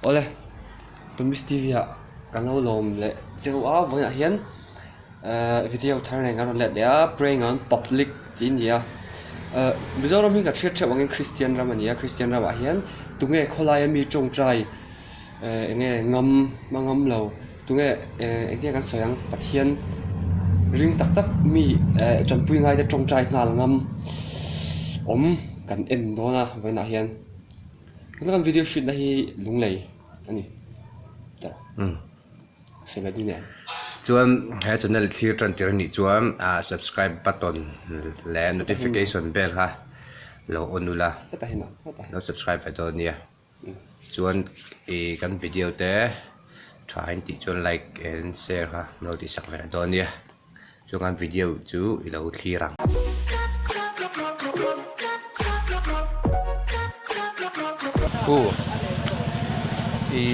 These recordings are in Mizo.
Awle Tumis TV ah kan lo lawm leh cheu a vawiinah hian ehh video thar nen kan rawn let leh a praying on public tih a ni a ehh Mizoram hi kan hriat theuh angin Christian ram a ni a Christian ramah hian tunge khawlaia mi tawngtai ehh eng nge ngam a ngam lo tunge ehh engtin nge kan sawi ang Pathian ring tak tak mi ehh tanpui ngai te tawngtai nghal ngam awm kan en dawn a vawiinah hian. Tuna kan video shoot na hi lunglei a ni tawh Sebadi nen. Chuan he channel thlir tan tir anih chuan ah subscribe button leh notification bell kha lo on ula lo subscribe ve dawn nia chuan ih kan video te tha in tih chuan like and share kha lo tih sak ve dawn nia. Chuan video chu i lo thlir ang. Pu i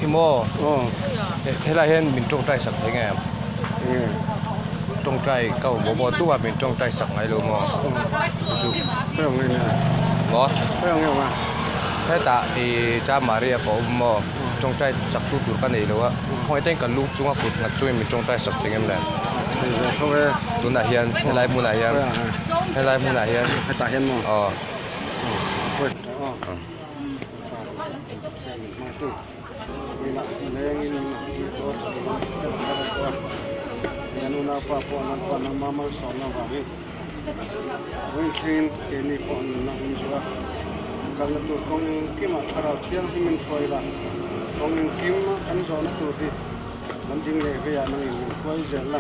i maw helai hian min tawngtai sak thei nge tawngtai ka awm maw tumah min tawngtai sak ngai lo maw chu maw hetah i Chamari a ka awm maw tawngtai sak tu tur ka nei lo a. Khawngaih ten kan lu chunga kut nghat chungin min tawngtai sak thei ngem le tunah hian helai hmunah hian helai hmunah hian hetah hian maw aw Kalna tur kawng engkimah thlarau thianghlimin hruai la, kawng engkim kan zawhna tur hi kan ding leh veiah nangin min hruai zel la,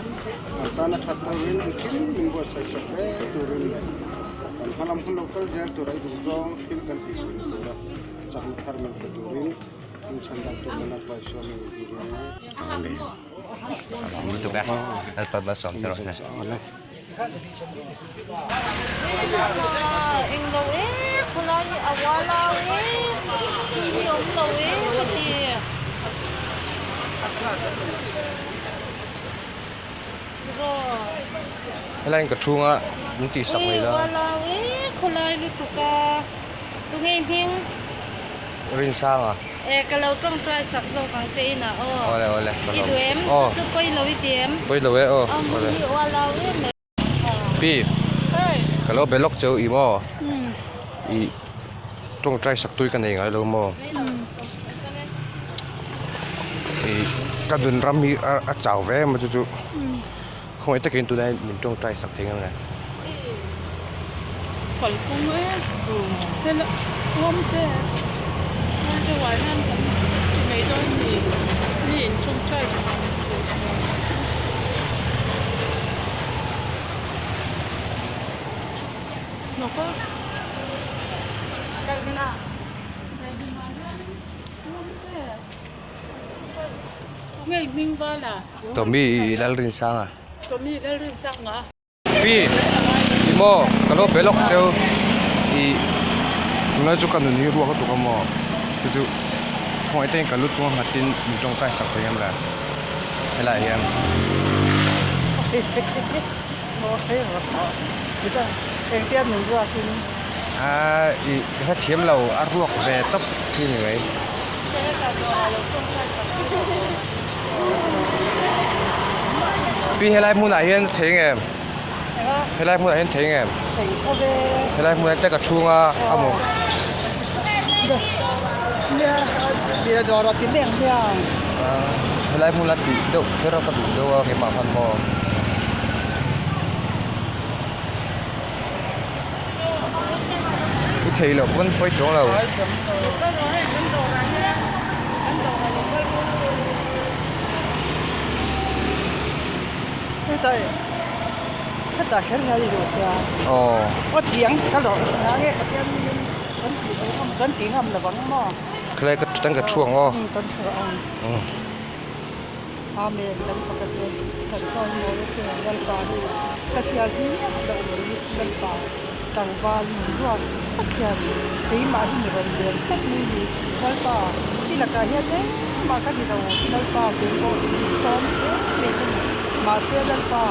kan tana that turin engkim min buatsaih sak hle turin leh kan hmalam hun lo kal zel tura i duhzawng thil kan tih theihna tura chakna thar min pe turin in chhan dan tur nana hruaisuam in i ring e. Amen. Lutuk e. Lalpa malsawm che rawh se. Englo e khawlai hi a ual au e mi hi awm lo e ka ti. Helai in ka chhunga min tih sak mai la. Ui ual au e khawlai lutuk a tunge i hming? Rinsanga. E ka lo tawngtai sak zawk ang che inah aw. Awle awle. I duh em? Aw. Chu pawi lo i ti em? Pawi lo e aw. Aw hmun hi ual au em mai. Pi ka lo be lawk cheu i maw? I tawngtai sak tui ka nei ngai lo maw? I ka nun ram hi a chau ve em a chu chu khawngaih takin tunah hian min tawngtai sak thei ngam le. Kalkawng e hela awmte awmte uar hian kan ti mai dawn a ni mi in tawngtai sak tur hnawk a ngei hming vala Tommy Lalrinsanga. Tommy Lalrinsanga. Pi i maw ka lo be lawk cheu i tunlai chu ka nun hi ruak a tuk a maw chu chu khawngaih te in ka lu chunga nghat in min tawngtai sak thei em le helaiah hian. Aa i hrethiam lo a ruak ve tawp khi ni mai. Pi helai hmunah hian thei nge helai hmunah hian thei nge helai hmunah hian te ka chhunga a maw helai hmuna tih deuh kher a ka duh deuh a keimah khan maw. I thei loh pawn pawi chuang lo. Aw. Khalai ka tan ka thu ang aw. Amen kan pakhat e kan chawimawi a che Lalpa hi ka hriat miah loh mai Lalpa tlangval min ruat tak hian keimah hi mi rawn bel tlat mai ni Lalpa i lakah hian engmah ka ni lo Lalpa keipawh sawm em em a ni mahse Lalpa.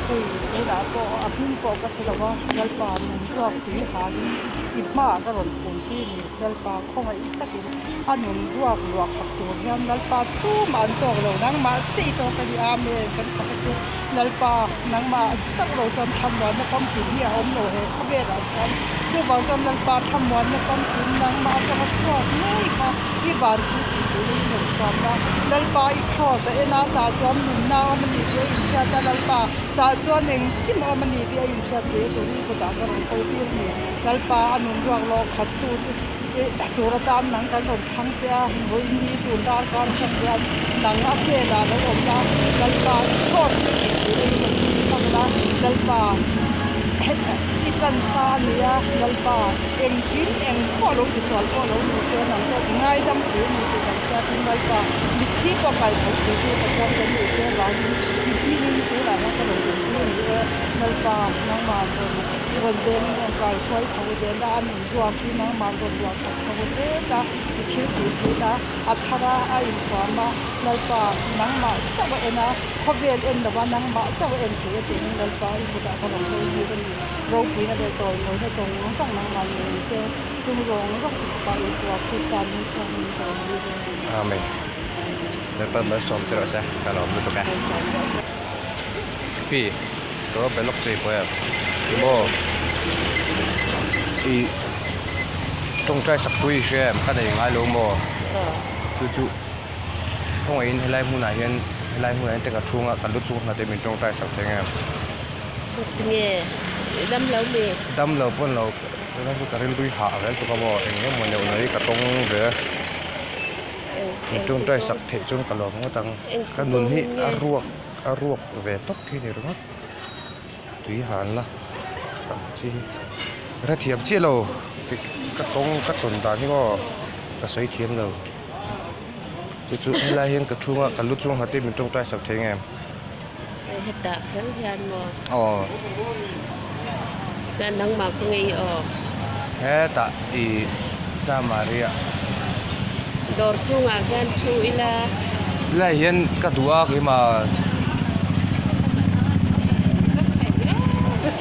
Hei tunah pawh a hming pawh ka hre lo a, Lalpa min ruak tui halin i hmaah ka rawn phun tui a ni. Lalpa khawngaih takin a nun ruak luah khat tur hian Lalpa tumah an tawk lo, nangmah chiah i tawk a ni. Amen. Kan fak a che. Lalpa nangmah chauh lo chuan thlamuanna famkim hi a awm lo he khawvelah chuan. Chuvang chuan Lalpa thlamuanna famkim nangmah atanga chhuak ngei kha i van thu tih turin i rawn thuam la. Lalpa i kraws a en a, tah chuan nunna a awm a ni tih a inhriat a, Lalpa tah chuan engkim a awm a ni tih a inhriat theih turin i kutah ka rawn ko tir a ni. Lalpa a nun ruak lawh khat tu tur atan nang kan rawn thlang che a, vawiin ni tun darkar atang hian nang a hnenah lo awm la, Lalpa i kraws chu tih turin i rawn thlang la, Lalpa i chan sa a ni a, Lalpa engkim eng pawh lo tisual pawh lo ni se nang chuan i ngaidam thei a ni tih kan hriatin Lalpa mitthi pawh kai tho thei tu Pathian kan nih che vangin i hmingin tunah hian ka rawn tum a ni e, Lalpa nangmah rawn rawn vengin rawn kai hruai chho zel a, a nun ruak hi nangmah rawn ruah khat chho zel a, i thil tih theihna a thar a, a inthuam a, Lalpa nangmah chauh a en a, khawvel en lova nangmah chauh a en thei a turin Lalpa i kutah ka rawn hawi tir a ni. Ropuina leh tawimawina tawng zawng nangmah ni ang che, chung zawng zawng chu fapa Isua Krista min chhiahmin ka rawn ri ve. Amen. Lalpa malsawm che rawh se, ka lawm lutuk e. Pi. Ka be lawk che pawh em emaw ih tawngtai sak pui hria em ka nei ngai lo maw chu chu khawngaihin helai hmunah hian helai hmunah hian ka chhunga ka lu chhung hna te min tawngtai sak thei ang em tinge dam lo mi dam lo pawn lo tunlai chu ka rilru hah vel tuk a maw eng emaw neuh neuh hi ka tawng ve a min tawngtai sak theih chuan ka lawm ngawt ang ka nun hi a ruak. A ruak ve tawp khi ni ringawt tui han la ang chi hi hrethiam chiah lo ka tawng ka tawn dan hi maw ka sawi thiam lo chu chu helai hian ka chhunga ka lu chung nghat hi min tawngtai sak thei ang em hetah kher hian maw aw chuan nangmah ka ngei aw hetah ih Chamaria dawr chungah hian thu ila helai hian ka duh a keimah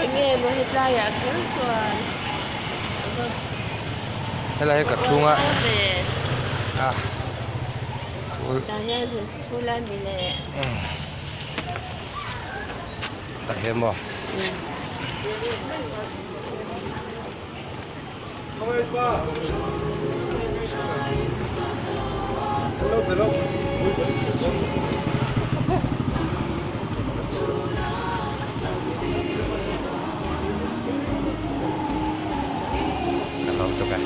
enge maw hetlaiah kher chuan helai hi ka chhunga a tah hian han thu la ni le tah hian maw. Ka lawm tuk e.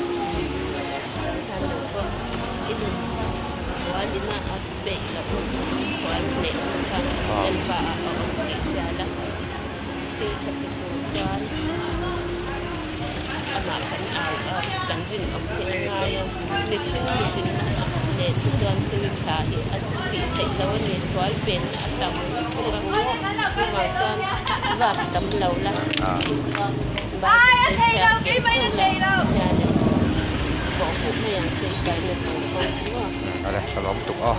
Amah kan au a, kan rinawm hi a ngai a, mihring mihrinna leh chu chuan thil tha hi a tih theih loh a ni, sual penna a tam lutuk a, chuvang chuan vak tam lo la, Bible te chhiar keuh keuh la, Pathianin kawhhmuh mai ang che i kalna tur kawng chu a. Awle ka lawm tuk aw.